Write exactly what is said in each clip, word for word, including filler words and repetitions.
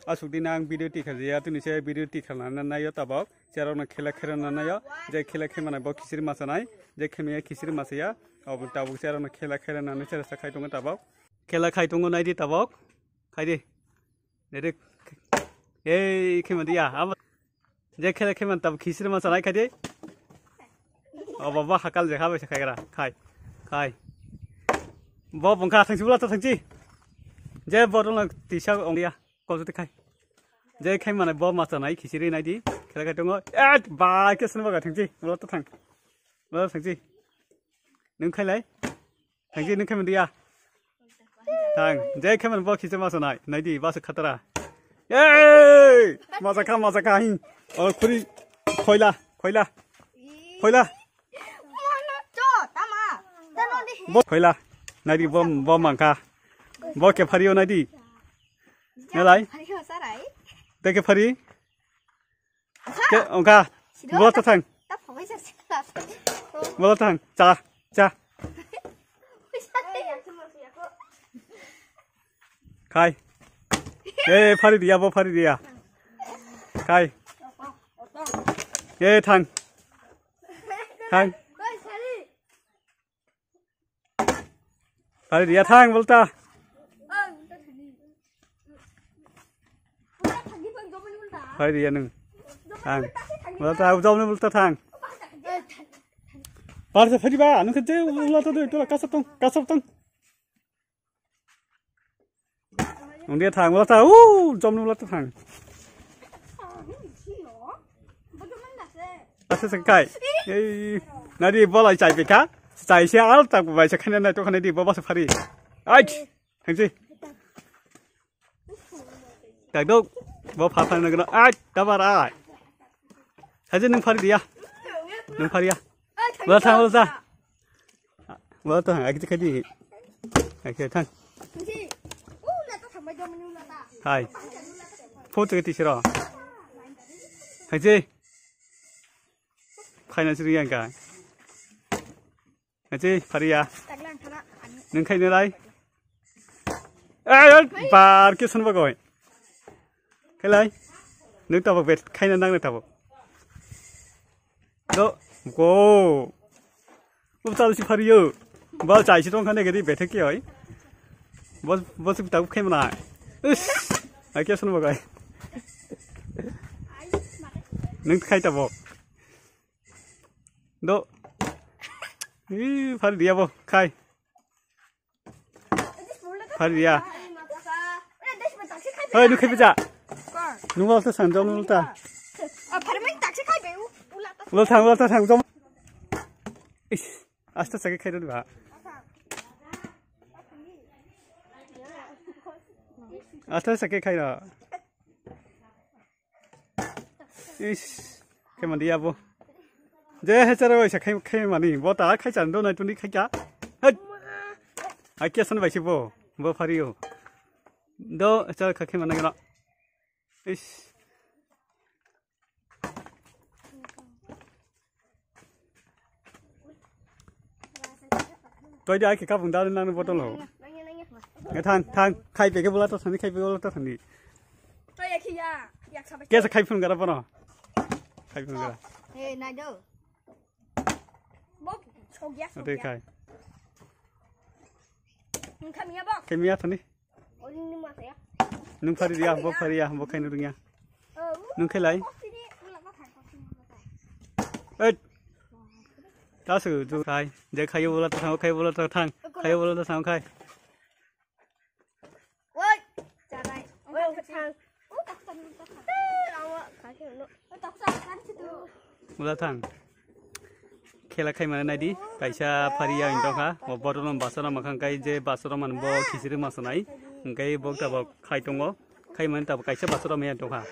Asuk dina ang video tikha jaya, tini se video tikha nana nayo tabok. Cherok no khela khera nanayo, je khela khema na bo khichiri masa nai, je khema ya khichiri masa ya, abo tabok cherok no khela khera nana cherok sa khai tongo tabok. Khela khai tongo naidi tabok. Khai di. Dede. Ei, khema dia. Abo. Je khela khema tab khichiri ma chanai khai di. O baba hakal je khabai se khaigra. Khai. Khai. Bo bongkha thangsi bula ta thangsi. Je bo rong tisa ong dia. Ko jodi khai. Je khai mane bo ma chanai khichiri nai di. Khela khai tongo. Et ba ke sun baga thangsi. Bula ta thang. Bula thangsi. Nung khailai. Thangsi nung khaimani ya. Thang, je khaimani bo khichiri masa nai, nai di, basa khatara. Ei! Masa kha, masa kha, hin. O khuri, khoila, khoila. Khoila. Bo khoila. Nai di, bo, bo mangkha. Bo ke phari o nai di. Nalai. Te ke phari. Ke, ongkha. Bola ta thang. Bola ta thang. Cha, cha. Khai. Eh, phari dia, bo phari dia. Khai. Eh, thang. Thang. Phari dia thang bolta. Phari dia nung. Thang. Bolta, jom ni bolta thang. Par se phari ba, nung kete bolta tu, tu kasap tong, kasap tong. Nung dia thang, bolta, uh, jom ni bolta thang. Asa se kai. Ei, nadi bolai chai pika. Chai se al tak bai se khane na to khane di boba se phari. Ai, thangsi. Tak dok. Bo pha pha na gana. Ai, tabar ai. Haje nung phari dia. Nung phari ya. Bolta, bolta. Wala ta thang, agiti khadi. Agiti thang. Hai. Photo ke tisiro. Thangsi. Khaina siri yang ka. Thangsi, phari ya. Nung khaina lai. Eh, bar ke sun bagoi. Khailai. Nung tabok bet khaina nang tabok. Do, go. Bo chal si phariyo. Ba chai si tong khane gedi bethe ki oi. Bo, bo si tak khe mana. Is. Ai ke sun bagai. Nung khai ta bo. Do. Ih, phari dia bo. Khai. Phari dia. Hei, nung khai pija. Nung wal ta san jom nung ta. Wal thang, wal ta thang jom. Is, asta sagi khai dun ba. Asta sagi khai ra. Is, khe mandi abo. Je he chara waisa khai, khai mani. Bo ta khai chan do nai tuni khai kya. Hei. Ai kya san bai si bo. Bo phari o. Do chara khai, khai mani gana. Is. Toi di ai ke kapung dal nang botol ho. Nge thang, thang, khai peke bola to thani, khai peke bola to thani. Toi ya khiya, ya sabai. Kesa khai phun gara bono. Khai phun gara. He, nai do. Bo, sogya, Ate sogya. Khai. Nung kamiya bo. Kemiya thani. Nung phari dia, bo phari ya, bo khai nung ya. Nung khelai. Ei. Ta su ju khai. Je khai bola ta thang, khai bola ta thang. Khai bola ta thang khai. Oi. Charai. Oi, thang. Ula thang. Khela khai mane naidi, kaisa phari ya wng tongkha, o botorno basana makhang kai je basana man bo khichiri masanai, hingkai bo tabok khai tongo, khai mane tabok kaisa basana maya tongkha.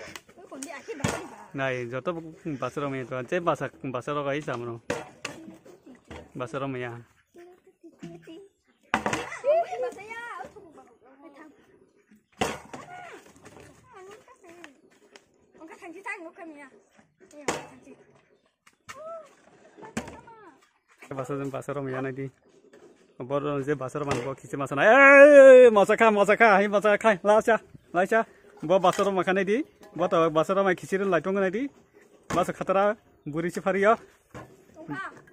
Nai, joto basana maya tongkha, je basa, basana kai samano. Basana maya. Basa jeng basa rom ya nai di. Bor je basa rom bo khichi masa nai. Ei, masa kha, masa kha, hai masa kha, la cha, la cha. Bo basoro makha nai di. Bo to basoro mai khisirin lai tongo nai di. Baso khatara buri si phariyo.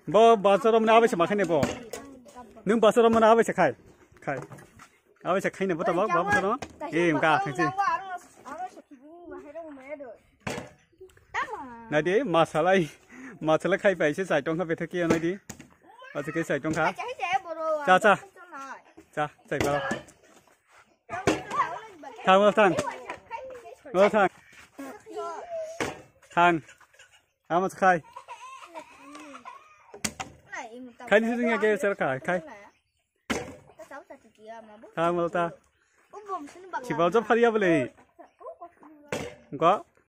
Bo basoro mane abai se makha nai bo. Nung basoro mane abai se khai. Khai. Abai se khai ne bo to bo basoro. Em ka khai si. Nai di masalai. Masalai khai pai se sai tong kha betha kiya nai di. Baso ke sai tong kha. Cha cha. Cha sai ba. Thang, thang. Thang. Thang. Ama khai. Khai ni sini ke ser khai, khai. Thang, ta. Sibal jo phariya bole. Go.